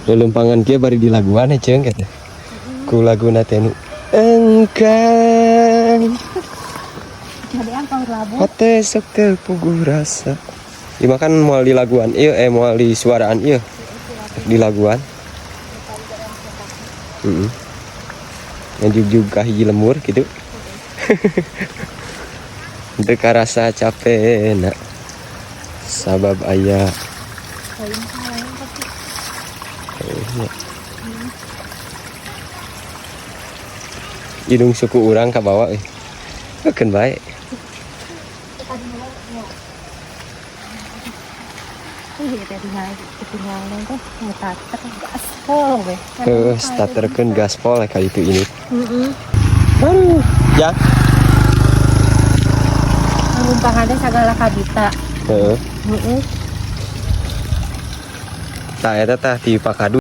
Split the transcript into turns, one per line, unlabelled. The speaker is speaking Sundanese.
Lelempangan kieu bari dilaguan ceung gitu. Ku laguna teh nu engkang.
Jadi angkau labu.
Hate sok teu puguh rasa. Ieu mah kan moal di laguan ieu, eh, moal di suaraan ieu. Di laguan. Heeh. Ngajugjug ka hiji lembur gitu. Teu karasa capena. Sabab aya
Lain lain pasti.
Nya. Indung suku urang kabawa euy. Keun bae.
Tadi mau ya. Ih, tadi ketinggalan teh starter gaspol we.
Heuh, starterkeun gaspol ka itu ini.
Heeh.
Aduh, ya.
Numpangan teh sagala kabita.
Heeh.
Heeh.
Tah, eta tah ti Pakadu.